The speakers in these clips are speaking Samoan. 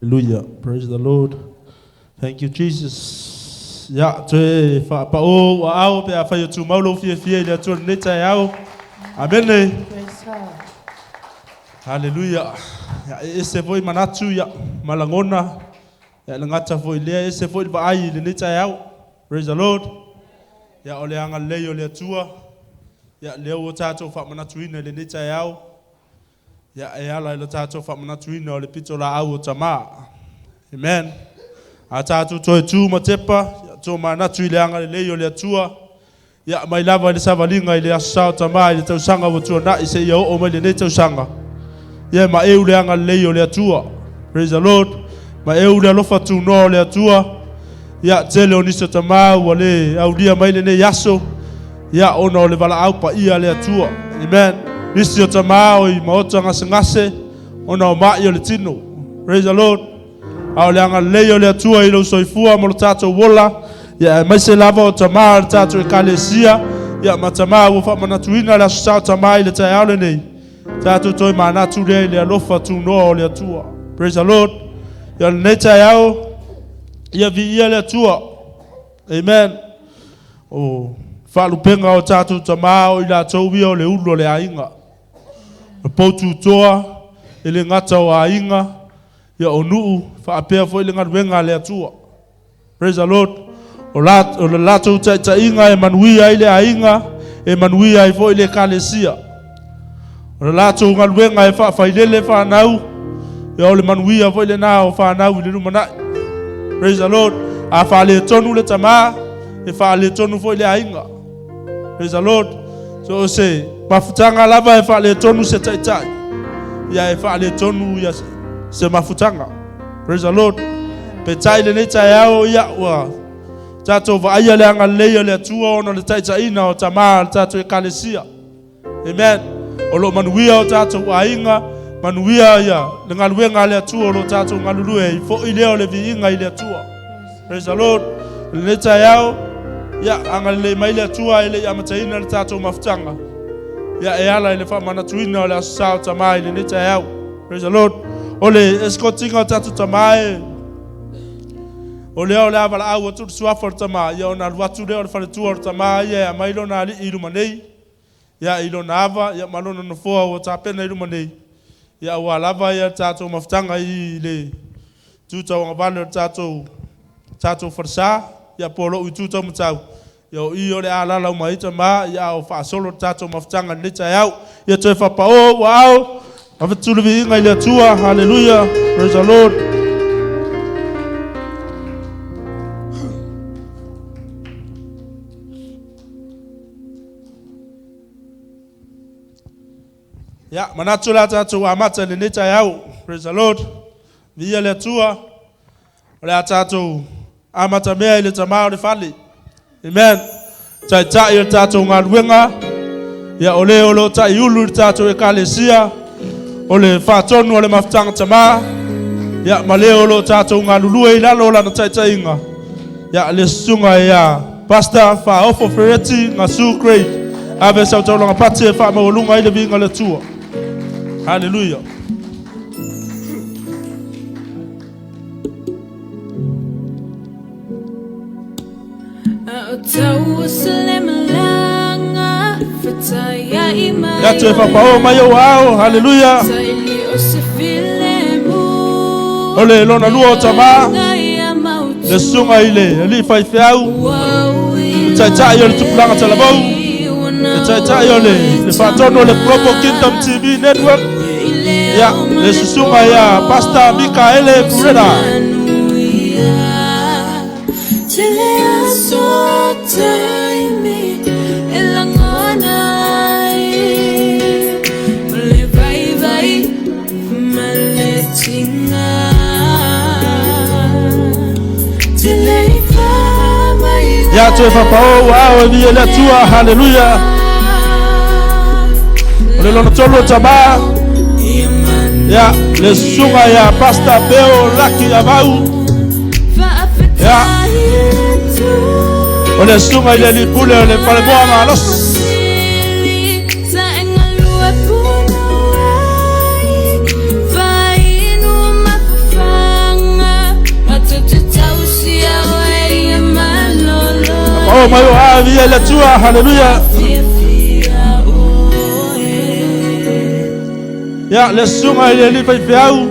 Hallelujah. Praise the Lord. Thank you, Jesus. Ia, toe faapao ua ao pe afai o tumau lou fiafia i le Atua i lenei taeao. Amene. Praise God. Hallelujah. Ia, e ese foi manatu, ia, ma lagona. Ia, e le gata foi i lea, e ese foi le vaai i lenei taeao. Praise the Lord. Ia, o le agalelei o le Atua, ia, lea ua tatou faamanatuina i lenei taeao. Ia, e ala i le tatou faamanatuina o le pitolaau o tama. Amen. A tatou toe tu ma tepa, ia, tomanatu i le agalelei o le Atua, ia, mai lava i le savaliga i le Aso Sa o Tama i le tausaga ua tuanai seia oo mai lenei tausaga. Ia, maeu le agalelei o le Atua. Praise the Lord. Maeu le alofa tunoa o le Atua. Ia, tele o nisi o tama ua le aulia mai lenei aso, ia, ona o le valaau paia a le Atua. Amen. Nisi o tama o i maota gasegase, ona o mai o le tino. Praise the Lord. A o le agalelei o le Atua i lou soifua ma lo tatou ola, ia, aemaise lava o tama o le tatou ekalesia, ia, ma tama ua faamanatuina le Aso Sa o Tama i le taeao lenei. Tatou toe manatu lea i le alofa tunoa o le Atua. Praise the Lord. Ia, lenei taeao, ia viia le Atua. Amen. O faalupega o tatou tamā o i latou ia o le ulu o le aiga. O poututoa, e le gata o aiga, ia o nuu, faapea foi le galuega a le Atua. Praise the Lord. O, la, o le latou taitaiga e manuia ai le aiga, e manuia ai foi le ekalesia. O le latou galuega e faafailele fanau, ia o le manuia foi lena o fanau i le lumanai. Praise the Lord. A faaletonu le tamā, e faaletonu foi le aiga. Praise the Lord. So o se mafutaga lava e faaletonu se taitai, ia e faaletonu ia se mafutaga. Praise the Lord. Peitai lenei taeao, ia ua tatou vaaia le agalelei o le Atua ona o le taitaiina o tamā o le tatou ekalesia. Amen. O lo o manuia o tatou aiga, manuia ia le galuega a le Atua o lo o tatou galulue ai foi lea o le viiga i le Atua. Praise the Lord. Lenei taeao, ia agalelei mai le Atua e le i amataina le tatou mafutaga. Ia e ala i le faamanatuina o le Aso Sa o Tamā i lenei taeao. Praise the Lord. O le escortinga o tatou tamā e o lea o le a valaau atu le suafa o le tamā, ia ona alu atu lea o le faletua o le tamā ia e aumai lona alii i luma nei, ia i lona ava, ia ma lona nofoa ua tapena i luma nei, ia aua lava ia le tatou mafutaga i le tu tauagavale o le tatou falesa, ia po o lou itu taumatau, ia o i o le a alaala uma ai tamā, ia a o faasolo le tatou mafutaga i lenei taeao. Ia toe faapao ua ao, avatu le viiga i le Atua. Hallelujah. Praise the Lord. Ia, manatu le a tatou amata i lenei taeao. Praise the Lord. Viia le Atua. O le a tatou amatamea i le tamā o le fale. Amen. Taitai o le tatou galuega. Ia, o le o lo o taiulu i le tatou ekalesia. O le faatonu o le mafutaga tamā. Ia, ma le o lo o tatou galulue i lalo o lana taitaiga. Ia, le susuga ia Pastor Faaofo Fereti Gasu Craig. Ave sau taulaga pati e faamaualuga ai le viiga o le Atua. Hallelujah. Ia toe faapao mai ou ao. Haleluia. O le lona lua o tamā, le susuga i le alii faifeau, le taitai o le tupulaga talavou, le taitai o le faatonu o le Global Kingdom TV Network, ia, le susuga ia Pastor Mikaele Purera. Ia toe faapao ua ao e viia le Atua. Haleluia. O le lona tolu o tamā, ia, le susuga ia Pastor Beo Laki Avau. Ia, o le susuga i le alii pule o le Falemoa Malosi. mai o a via le Atua. Haleluia. Ia le susuga i le alii faifeau,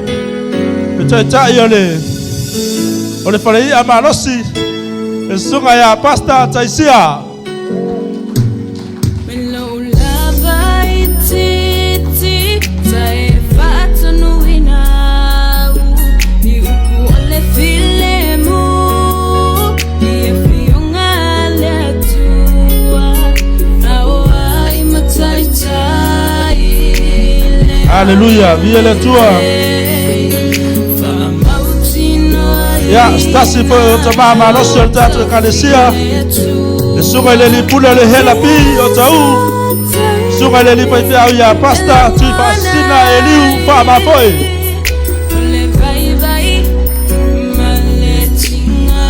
le taitai o le faleia malosi, le susuga ia Pastor Taisia. Lava itiiti ta e faatonuina au i upu o le filemu i afioga a le Atua ao ai mataitai le Haleluia, via le Atua. faamautino. Ia stasi foi o tamā malosi o le tatou ekalesia, le susuga i le alii pule o le Helapi o Tau, susuga i le alii faifeau ia Pastor Tui Faasisina Eliu Faamafoe. O le vaivai ma le tiga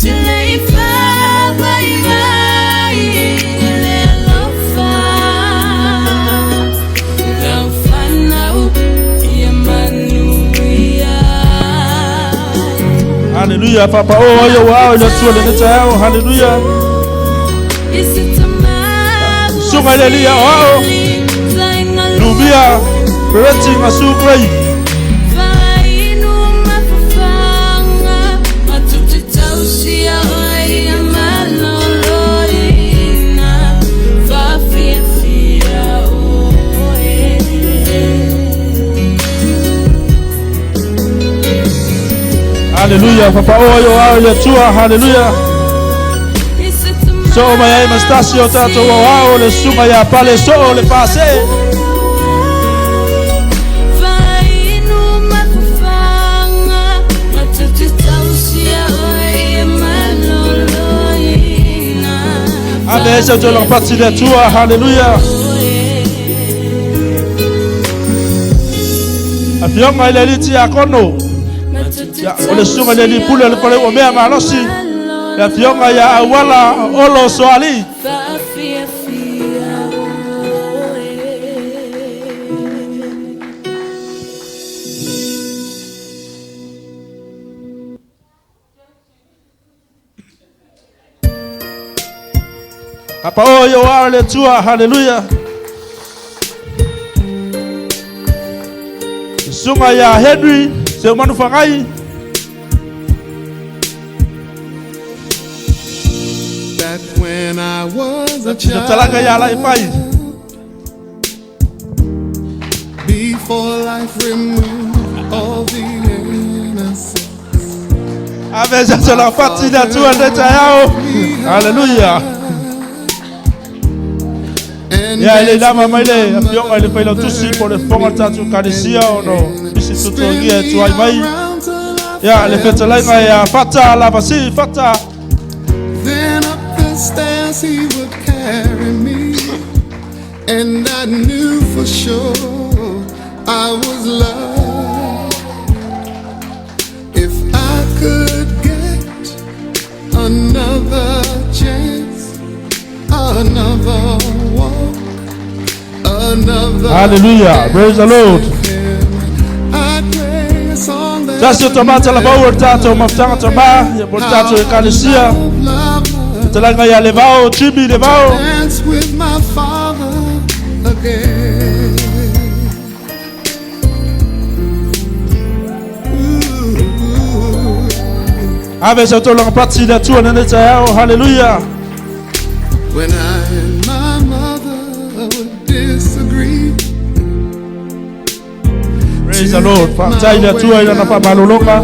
te le faavaivai le alofa lau fanau ia manuia. Haleluia, faapao ai ou ao i le Atua lenei taeao. Haleluia. Susuga i le alii aoao Lumia Pereti Gasu Grey. Fainu mafafaga matute tausia oe ia maloloina faafiafia oe. Haleluia, faapao ai ou ao i le Atua. Haleluia. So mai ai ma stasi o tatou aoao, le susuga ia Pale Soo le Pase. Fainu mafafaga matute tausia oe ia maloloina. Ave ai sau lagapati le Atua. Haleluia. Afioga i le alii tiakono, ia, o le susuga i le alii pule o le fale uamea malosi, le afioga ia Auala Olo Soali. Faafiafia oe. Apa o yo a le Atua. Haleluia. Susuga ia Henry Seumanu Fagai. Back when I was a Talaga ia lai fai. child, before life removed all the innocence, Ave sa la pati le Atua le taeao. Haleluia. and Ia ile lama mai le afioga i le failautusi po le fofoga o le tatou ekalesia ono isi tutuagia e tuai mai. Ia le fetalaiga ia Fata Lavasi Fata. Then up the stairs he would carry me, and I knew for sure I was loved. If I could get another chance, another walk, another Hallelujah. Praise the Lord. dance with him, I'd play a song that Tasi o tamata la bau o le tatou mafutaga tamā ia mo le tatou ekalesia. love, love, Fetalaiga ia Levao Jimmy Levao. Dance with my father again. Ooh. Ave sa tolaga pati le Atua lenei taeao. Haleluia. When I and my mother would disagree, Praise the Lord. Faafetai le Atua i lana faamalologa.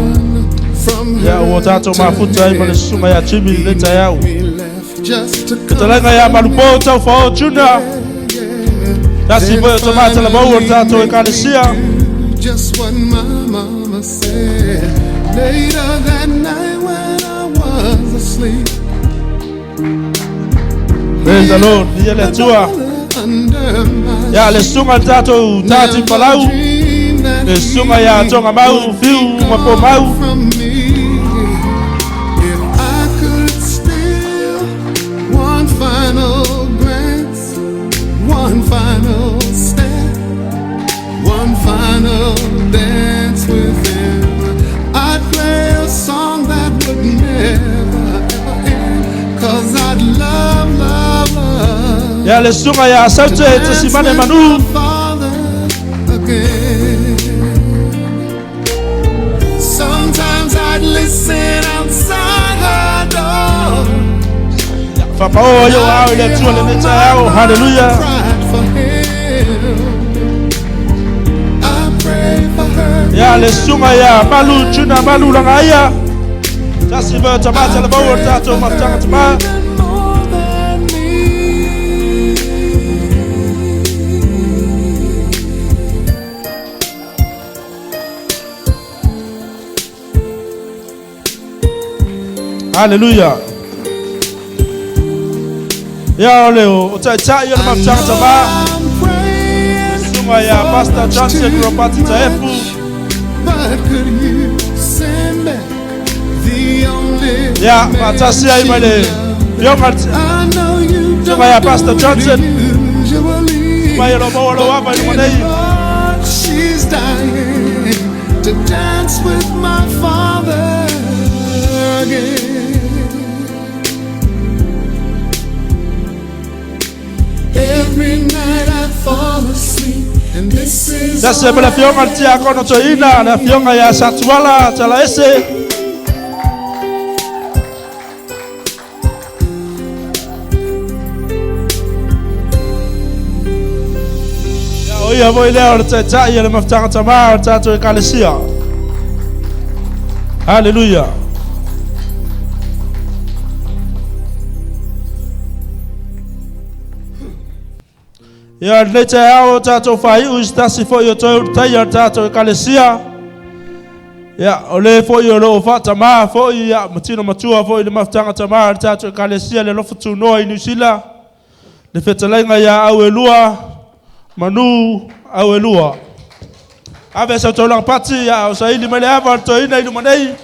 from Ia ua tatou mafuta ai ma le susuga ia Jimmy lenei taeao. we left just to Fetalaiga ia Malupo Taufao Junior. Tasi foi o tamata la bau o le tatou ekalesia. Just what my mama said. Later that night when I was asleep, Praise the Lord. Ia le Atua. under my Ia le susuga le tatou tati palau. Le susuga ia Tonga Mau Fiu ma Po Mau. From me. If I could steal one final glance, one final step, one final dance with him, I'd play a song that would never Ia le susuga ia to Saute dance Tasimane with Manu. my father again. Sometimes I'd listen outside her door. Faapao ai o I'd ao i le hear Atua how lenei my taeao. mama Haleluia. cried for him. I pray for her Ia le even susuga ia more Malu than Tuna Malu me. Lagaia. Tasi vea tamata I le maua o le pray tatou for mafutaga her tamā. even more than me. Haleluia. Ia o le o taitai o le I mafutaga know tamā. I'm praying Susuga ia for Pastor much Johnson too Robati Taefu. much, but could you send back the only Ia man faatasi ai she ma le loved? fioga I know you Susuga ia don't Pastor do it Johnson. usually, Mai o lo maua lo but ava i luma dear nei. Lord, she's dying to dance with my father again. Every night I fall asleep, and this is Tasi ai ma le all afioga le I tiakono toeaina le afioga ia Satuala Talaese. Ia o ia foi lea o le taitai o le mafutaga tamā o le tatou ekalesia. Haleluia. Ia lenei taeao o tatou faaiu i se tasi foi o toe ulutaia o le tatou ekalesia. Ia o le foi o loo faatamā foi ia ma tino matua foi i le mafutaga tamā o le tatou ekalesia le alofa tunoa i Niusila. Le fetalaiga ia Auelua Manu Auelua. Ave sau taulaga pati ia o saili mai le ava o le toeaina i luma nei.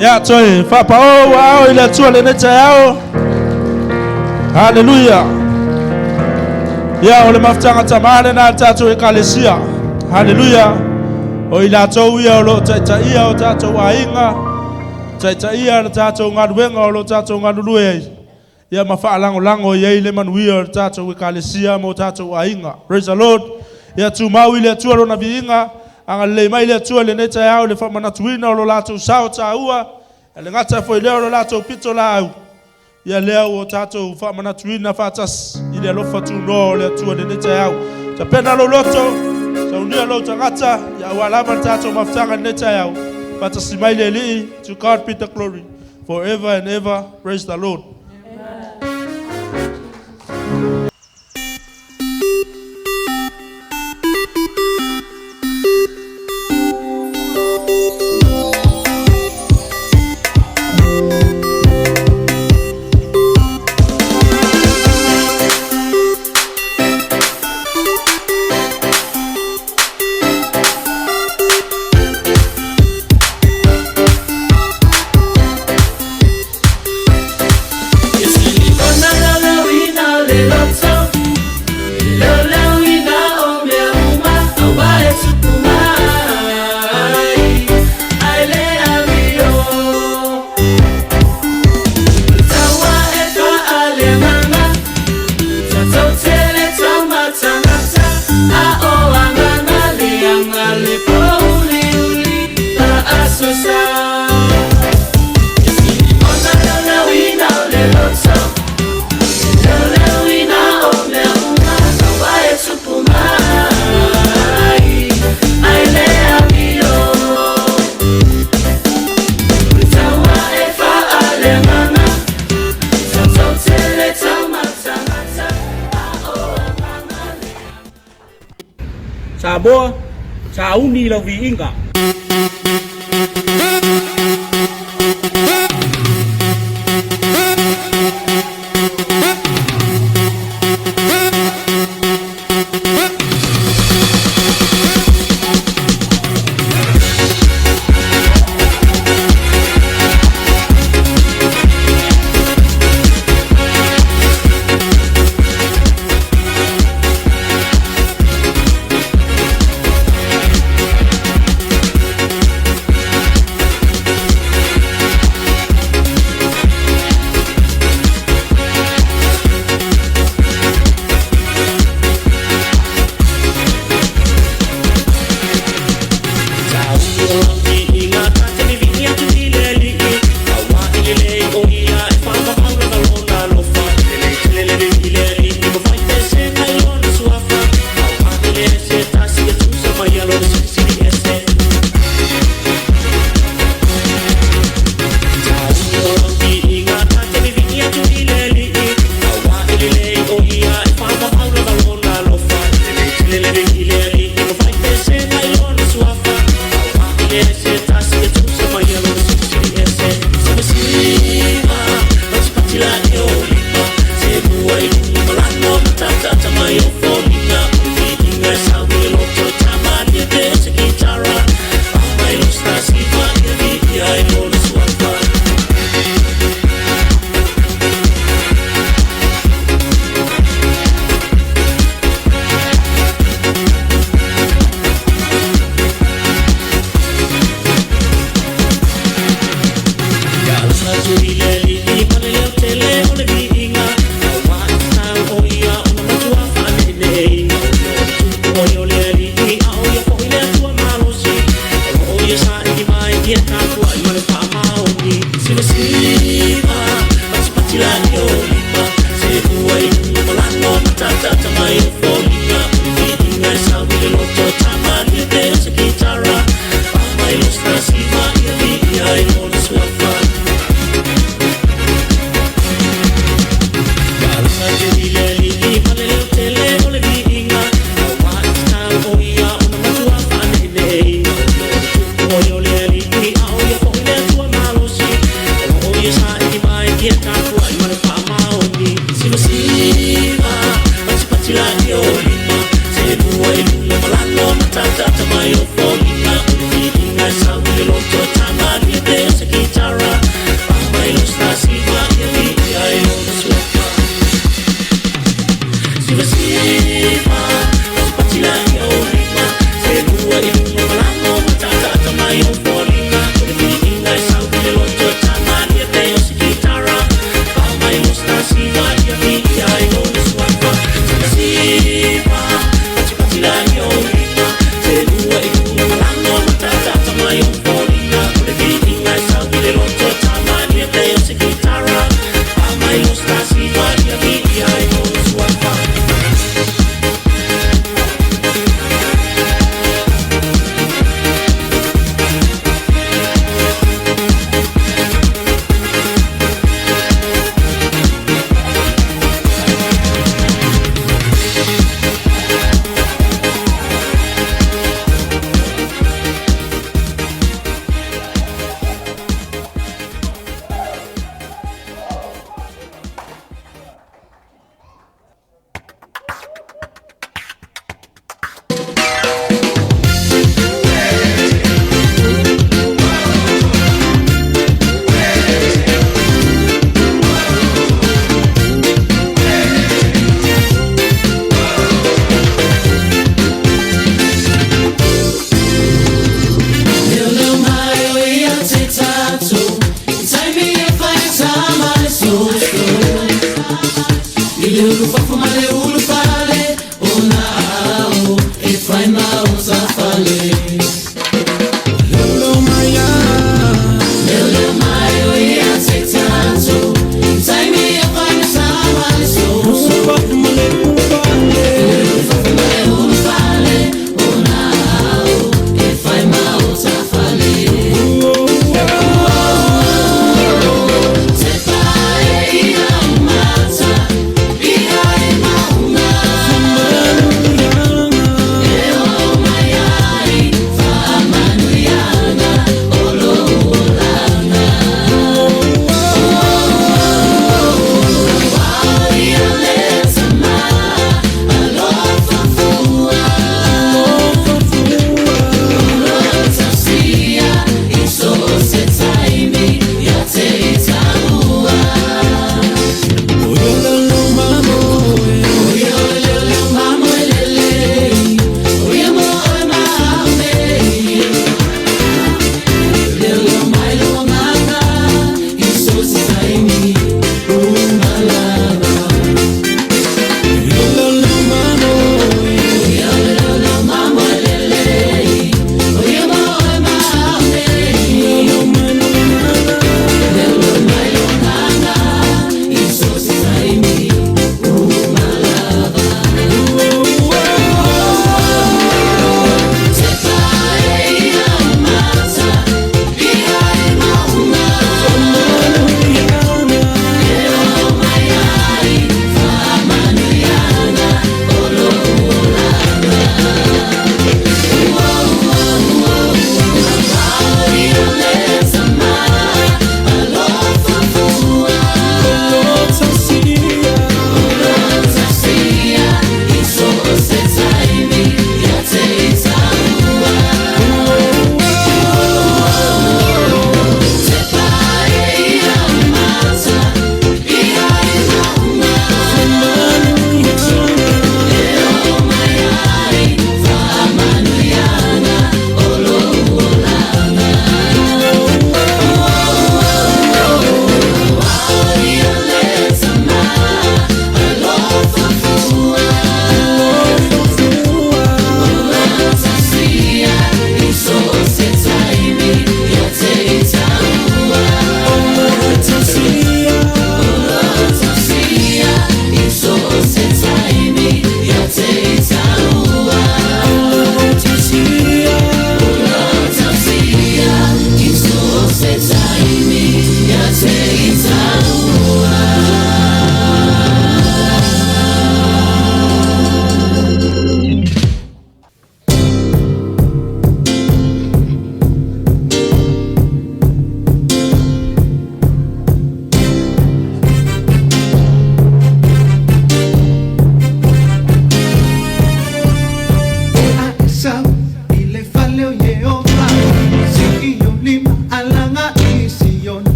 Ia toe faapao ua ao i le Atua lenei taeao. Haleluia. Ia o le mafutaga tamā lena a le tatou ekalesia. Haleluia. O i latou ia o loo taitaia o tatou aiga, taitaia le tatou galuega o loo tatou galulue ai. Ia ma faalagolago i ai le manuia o le tatou ekalesia ma o tatou aiga. Praise the Lord. Ia tumau i le Atua lona viiga, agalelei mai le Atua lenei taeao i le faamanatuina o lo latou sao taua, ia le gata foi lea o lo latou pito laau. Ia lea ua tatou faamanatuina faatasi i le alofa tunoa o le Atua lenei taeao. Tapena lou loto, saunia lou tagata, ia aua lava le tatou mafutaga lenei taeao. Faatasi mai le Alii, to God be the glory, forever and ever. Praise the Lord. Samoa, sauni lau viiga.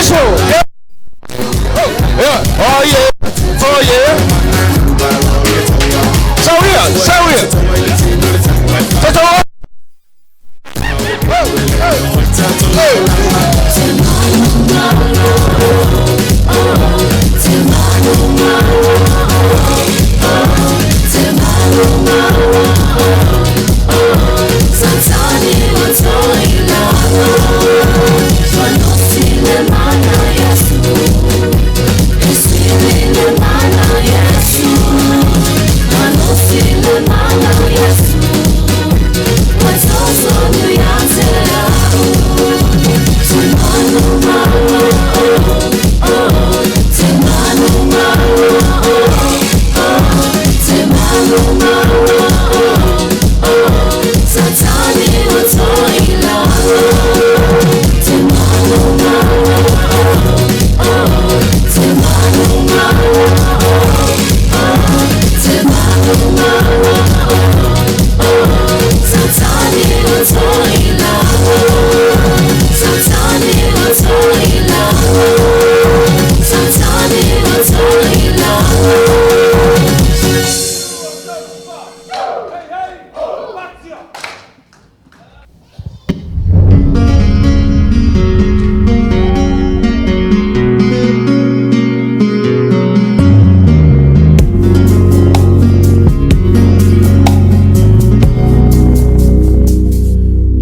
Iesu. Yeah. Oh yeah. Oh yeah. Sauia, sauia. Tata.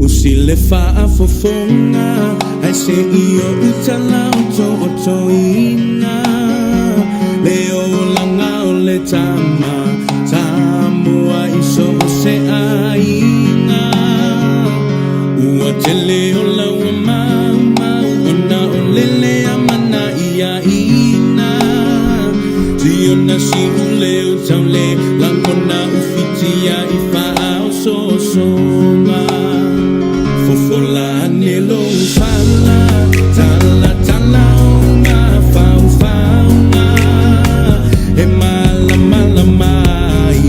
Usi le faafofoga ai se i o utala o to'otoina le olaga o le tama Samoa i so o se aiga ua tele o laua maumau ona o lele amana ia ina Siona si'u o taule lagona ufitia i faaososoga Fofola ane lou fala tala tala o mafaufauga e malamalama ai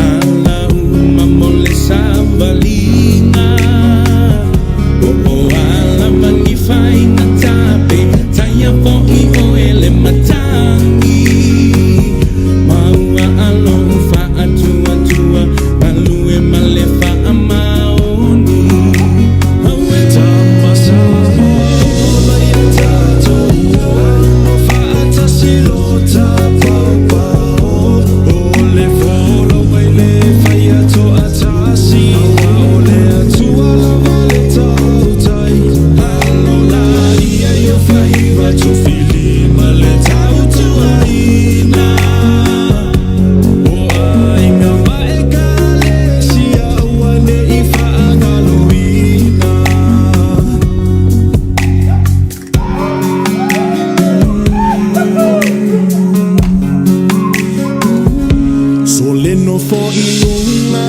ala uma mo le savaliga o o ala ma ni faiga tape taia fo'i oe le matagi maua alo faatuatua galue ma le faamaoni. Aue tama Samoa ola ia tatou faatasi lo tapaopao o le folau mai le faia toatasi o le Atua lava le tautai alo laia i o faiva tofilima le tautuaina o aiga ma ekalesia ua nei faagaloina. So le nofo i luga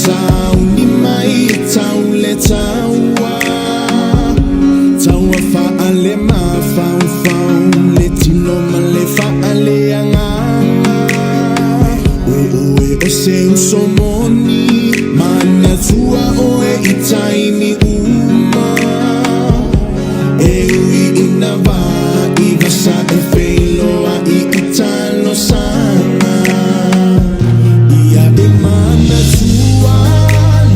sauni mai e tau le taua taua faale mafaufau le tino ma le faale agaga o oe o se uso moni manatua oe i taimi uma e ui ina vaai vasa e feiloai i talosaga ia e manatua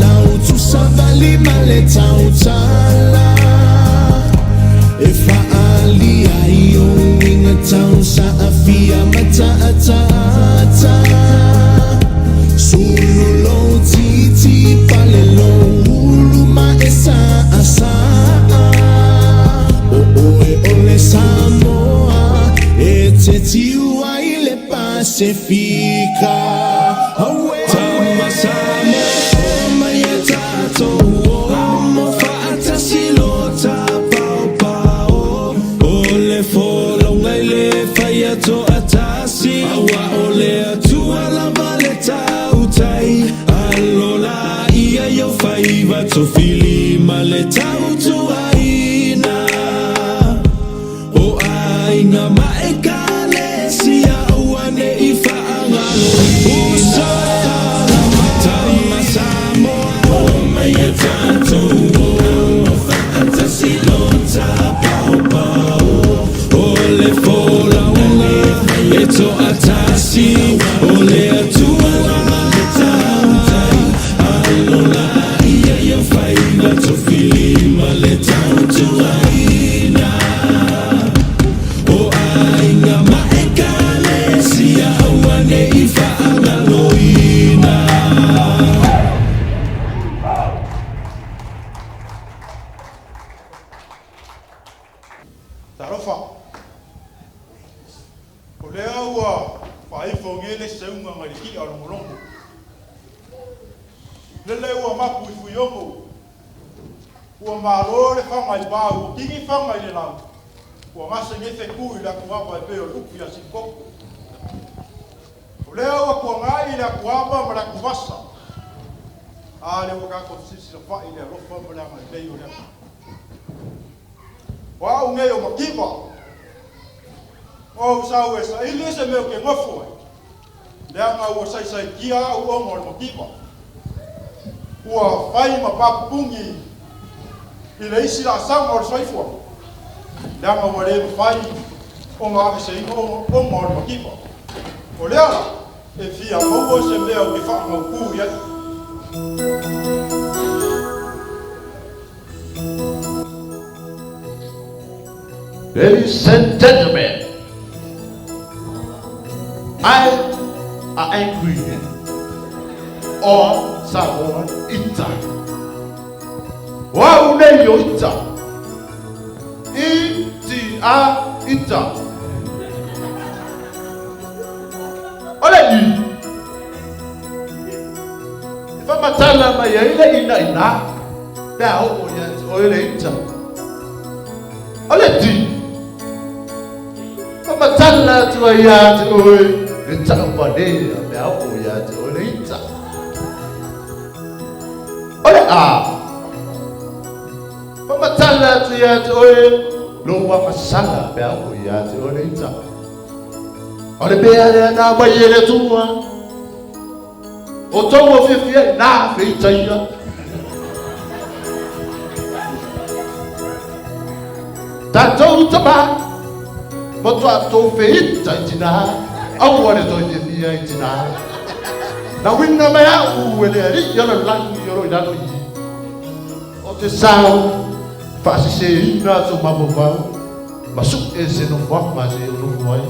lau tusavali ma le tautala e faalia ai o uiga tau saafia ma taataata sulu lou titi pale lou ulu ma e saasaa o oe o le Samoa e te tiu ai le Pasefika. Aue tama Samoa o mai e tatou o faatasi lo tapaopao o le folauga i le faia toatasi aua o le Atua lava le tautai alo laia i o faiva tofilima le tautuaina o aiga ma ekalesia ua nei faagaloina. Tama Samoa o mai e tatou o faatasi lo tapaopao. ua faaifogē le seuga mai le ki'a logologo. Lele ua mapu i Fuiogo. Ua malo le faga i le va ua kigi faga i le lau. Ua gasegese ku i le atuava e pei o le upu ia Silikoko. O lea ua tuaga'i i le atuava ma le atuvasa. A lea ua tatou fesilasilafa'i i le alofa ma le agalelei o le Atua. O a'u nei o Mativa, ua ou sau e saili se mea ou te nofo ai, leaga ua saisaitia a'u ona o le mativa. Ua fai ma papupugi i le isi laasaga o le soifuaga, leaga ua le mafai ona aveeseina ona o le mativa. O lea la, e fia maua se mea ou te faamautu i ai. Ladies and gentlemen, I am angry or Samoan Ita. O au nei o Ita. I T A Ita. O le I. E faamatala mai ai le ina ina pe a oo ia te oe le Ita. O le T. Faamatala atu ai ia te oe le tauvalea pe a oo ia te oe le Ita. O le A. Faamatala atu ia te oe lou agasala pe a oo ia te oe le Ita. O le mea lea na aumai e le Atua. O tou ua fiafia ai, na feita ia. Tatou tama, matua tou feita i tina, aua le toe fiafia i tina. Na uiga mai au e le Alii o le lagi o lo o i lalo i i. Ou te sau faaseseina sou mafaufau ma su'e se nofoaga se i ou nofo ai.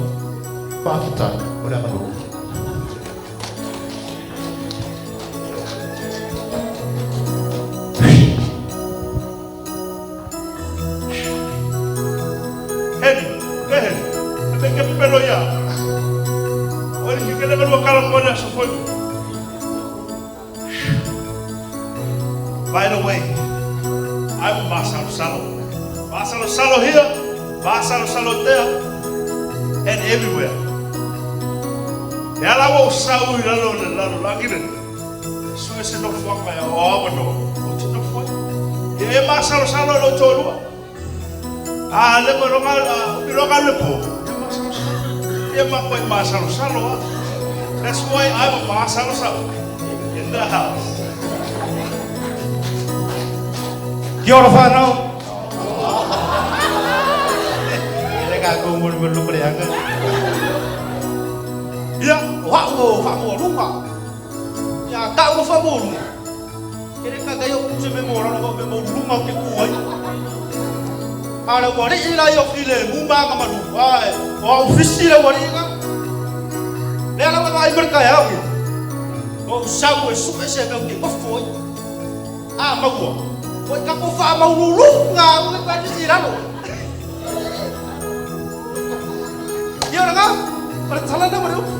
Faafetai mo le avanoa. Heli, ke heli, e me ke pepelo ia. O le ke le malua kala mo le aso foi. By the way, I'm Masalosalo. Masalosalo here, Masalosalo there, and everywhere. E ala ua ou sau i lalo o le lalolagi lenei, e sue se nofoaga e aoao avanoa ou te nofo ai. Ia e masalosalo i lou toalua. A le ma loga, a loga le po, ia masalosalo. Ia makuai masalosalo a. That's why I'm a masalosalo in the house. Kia ora whānau. E le ka kou mo le mo le anga. Ia, o hau o whaamua Ia, tau o whaamua lunga. Ke le ka kai o kuse me mo raro me mo lunga o te kuai. A le ua lii la i o file mu manga manu. Ai, o au fisi le ua lii nga. Le ala wa ai marka e au. O sau e su e se me o te mofo ai. A maua. Ko i ka ko wha maululu nga o le kwa ni ralo. Ia ora nga. O le tala na mo le upu.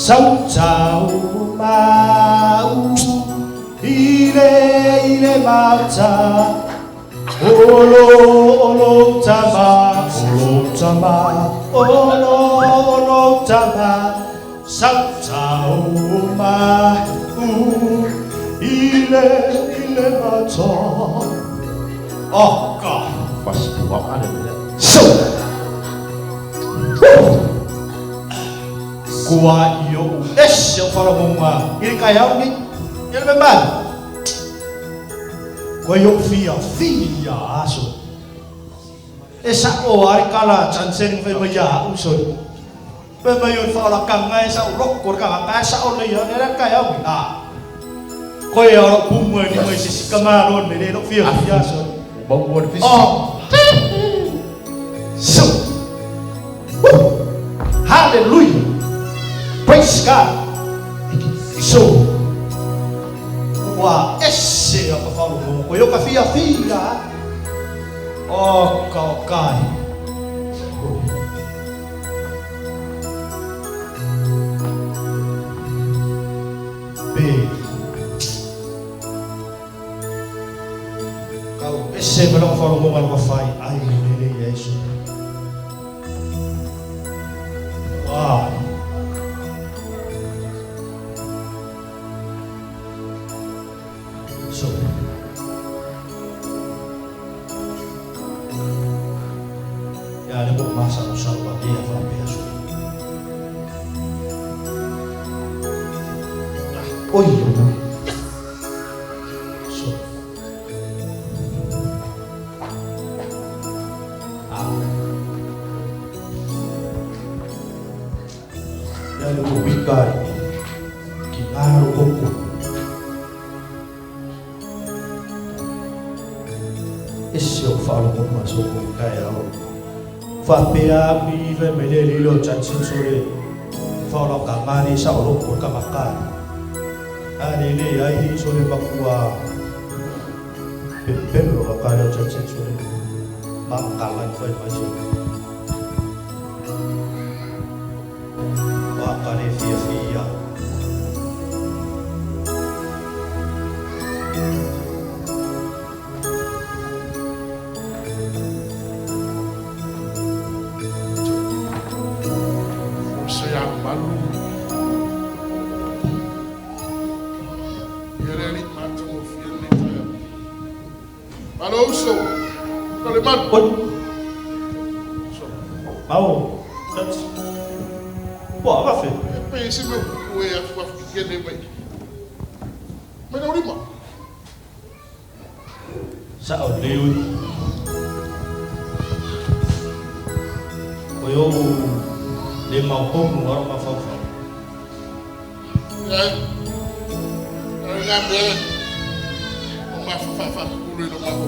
Sau tau mau i le i le mata Olo olo tama olo tama olo olo tama Sau tau mau i le i le mata Oh God. Fast walk hallelujah. So Kua i o ese o wharamonga. I le kai au ni. I le memani. Koe i o fia fia aso. E sa o are kala chansen whai mai a uso. Whai mai o whaola kanga e sa o roko ka ka sa o le ia le kai au ni. Ah. Koe aro pumu ni mai se sika ngā me le lo fia fia aso. Mau le fisi. Oh. So. Woo. Hallelujah. Praise God. So. Ua ese a ka whalo Koe o ka fia fia. O ka o kai. Pe. Kau ese ma loko whalongonga loko whai ai le le Yesu. Wow. So. Ia le mo masa o sa wa bia fa bia so. Oi oi. So. Ah. Ia le mo wikari. Ki ngaro koko. Ese o whalongonga so ko kai au. Whapea mi iwe me le lilo chansin sore. Whaola ka ngani sa o loko ka makai. A le le ai sore makua. Pepelo la kai o chansin sore. Makala i whai mai sore. Wā kare fia fia. O se ia malu. Ia le ali mata mo fia le taia. Malo uso. Ka le malu. Oi, So. mau. That's. Pua, wafe. E pe se me kuku e afu afu ki kene mai. Mai na urima. Sa o leo. O yo le mau pomu aro ma whauwhau. Ia. Ai ngā mea. O mafa fa fa kulu i lo mafa.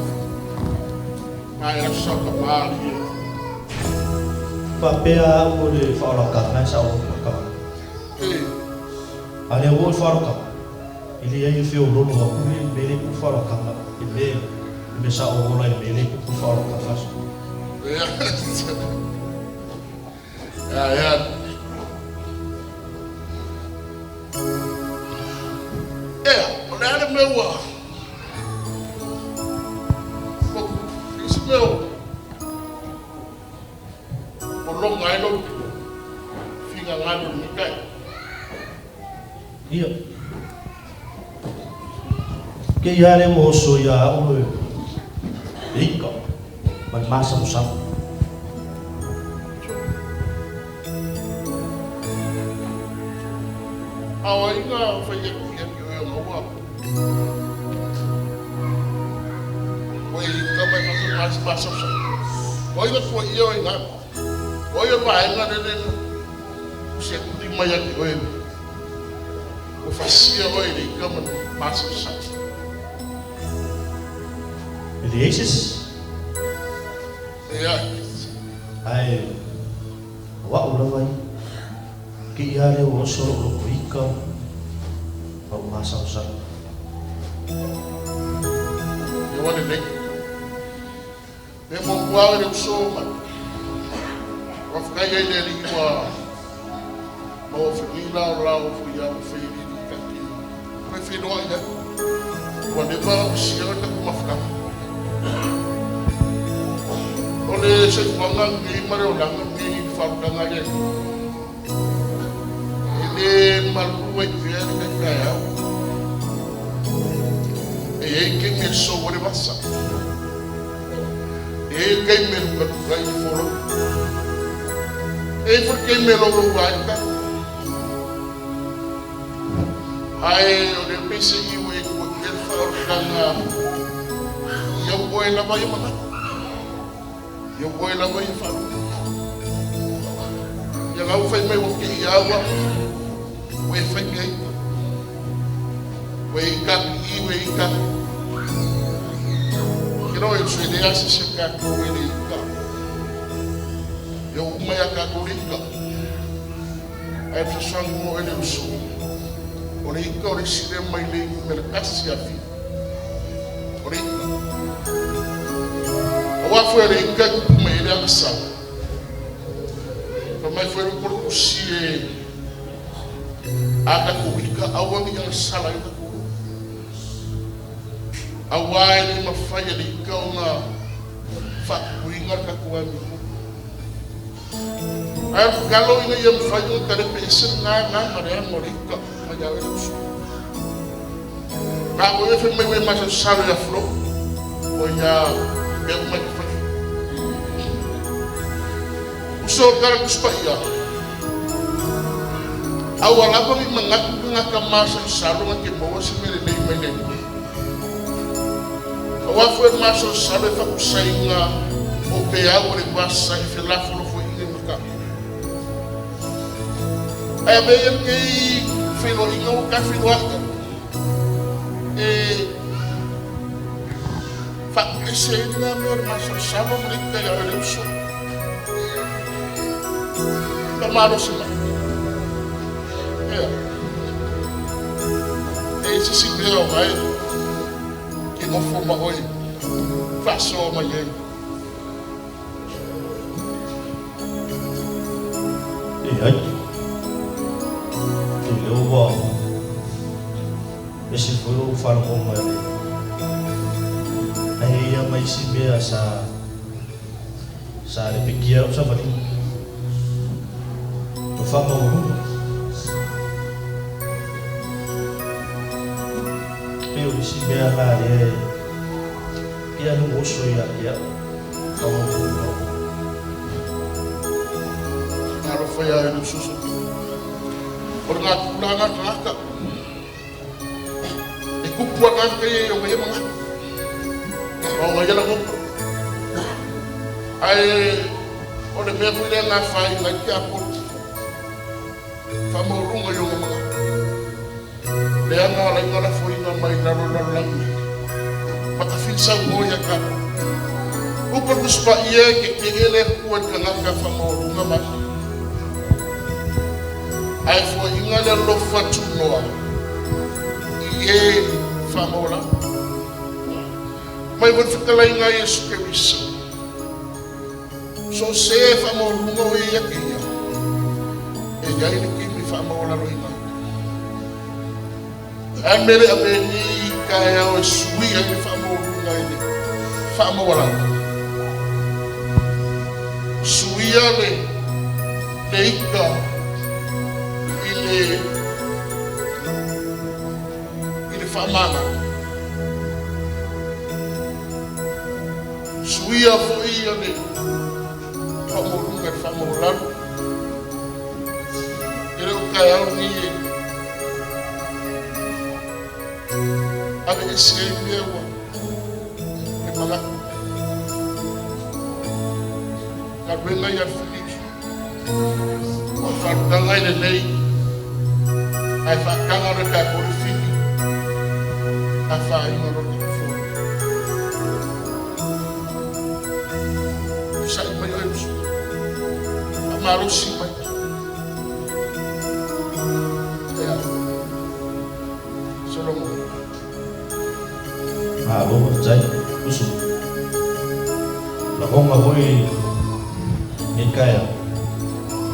Mai la sa ka mali. Whapea o le whaoraka ngai sa o ka. E. A le o whaoraka. I le ai whio lolo a kuri mele ku whaoraka i me i me sa o ola i mele ku whaoraka faso. Ia. Ia ia. Ea, o le ale mea ua. O isi mea o. O longa ai lo. Finga ngalo ni kai. Ia. Ke ia le o so ia o le ika. Man masa mo sa. Awa inga whai e ki e ki o maua. O i ka mai whaka mas masa sa. O i ko i o inga. O i pa inga le le. Se kuti mai a ki o e. O fasia o i le ka mai masa sa. Eliasis. Ia. Ai wa o lava i. Ke ia le o so o ko ika. O masa o sa. E wane nei. Me mo kua le uso ma. Wa whakai ai le li ua ma o whenila o la o fui au whai li li kaki. Koe whenua i le. Ua ne pa o sia o taku mawhaka. O le se whanga ngi mare o langa ngi wharukanga le. E le malua i pia le kai kai au. E e ke me so o le vasa. E e kai me luka luka i folo. E for ke me lo lo ai ka. Ai o le pese i we ko ke wharukanga. Ia koe lava i mana. Ia koe lava i wharu. Ia ngau whai mai o ke i awa. We whai mea ita. We i kaki i, we i kaki. Ke rau e usue le asa se kākou e le i ka. Ia umai a kākou le i ka. Ai whaswangu mo e le usu. O le ika o le sile mai le i me le kasi a fi. O le ika. Auā foi a le ika e tupu mai ai le agasala. Fai mai foi le upu a le Tusi e, A tatou ika aua ne i agasala ai o tatou loto. Auā e le mafai e le ika ona faatupuina le tatou amiotonu. Ae o le tatalo ina ia mafai ona talepe ese lena aga ma le aga o le ika mai ia oe le uso. Na o e fai mai ua e masalosalo ia Flo, o ia mea uma e te faia. Uso o le Tala Tusi Paia, aua lava ne i manatu le tagata masalosalo na te maua se mea lelei mai le Atua. Aua foi o le masalosalo e faapusaina o peau o le vasa i felafolafoaiga i mataupu. Ae avea ia lenei feiloaiga ua ta feiloai ai e faatuese ai lena mea o le masalosalo ma le ita ia oe le uso. Faamalosi mai. Ea. E i ai se isi mea o gae ke nofo ma oe faasoa mai ai. Leai. Ou te iloa ua ese foi lou faalogo mai le ae i ai lava ma isi mea sa sa lepekia ai lau savaliga. O faamaualuga. Pei o isi mea la lea e pei lava ona oso ia te au, faamaualuga. Talofa ia e le uso O le gatulaga a tagata e tupu a tagata ia i ona ia manatu ma ona ia lagona. Ae o le mea foi lea na afaina ai tiapolo, faamaualuga i ona manatu. Lea na ala ai ona lafoina mai lalo o le lalolagi nei, ma tafili saunoa ia tatou. Upu a le Tusi Paia e tetee le Atua i le tagata faamaualuga ma Ae foaiina le alofa tunoa i e faamaualalo. Mai foi le fetalaiga a Iesu Keriso, So o se e faamaualuluga o ia ia te ia, e i ai le taimi e faamaualaloina ai. Ae a le mea le ave nei taeao e sui ai le faamaualuluga i le faamaualalo? Suia le le ika i le i le faamagalo. Suia foi ia le faamaualuga i le faamaualalo. E le o taeao lenei e aveese ai mea ua e manatu. Galuega ia a le Filiki, o le faalutaga e lelei, ae faataga loa e tatou le fili, afaina loa le tatou fono. Sa'i mai oe uso, faamalosi mai. Ea, Solomon. Malo faafetai uso. Lagona foi lenei taeao,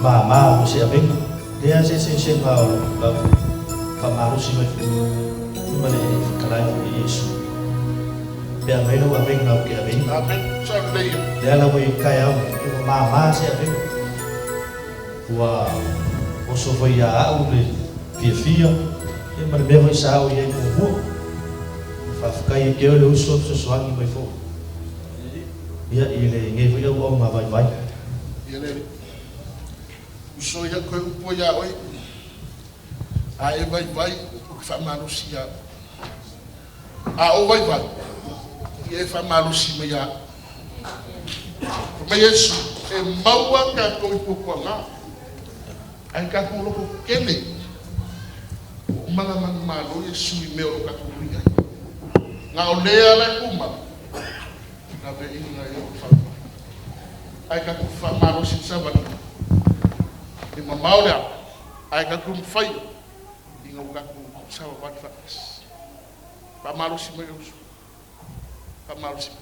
mama mo se avega. Lea se eseesega o lau faamalosi mai foi ma le fetalai foi e Iesu. Pe aumai lau avega ou te aveina. Amen. Sao lelei ia. Lea la ua i taeao nei, ua mama se avega. Ua oso foi ia au le fiafia ia ma le mea foi sa oo i ai muamua. E faafetai ia te oe le uso fesoasoani mai foi ia i lenei foi auauna vaivai. Ia le Alii. Uso ia toe upu ai ia oe, a e vaivai ou te faamalosi ia oe. A ou vaivai, ia e faamalosi mai ia au. Fai mai Iesu, e maua tatou i puapuaga, ae tatou loto tetele. Ua uma ona manumalo Iesu i mea o lo o tatou ui ai. Na o lea la e tumau, laveaiina e o faamai. Ae tatou faamalosi i le savaliga, e mamao le ala, ae tatou mafai ina ua tatou savavali faatasi. Faamalosi mai le uso. Faamalosi mai.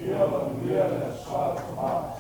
Ia manuia le aso.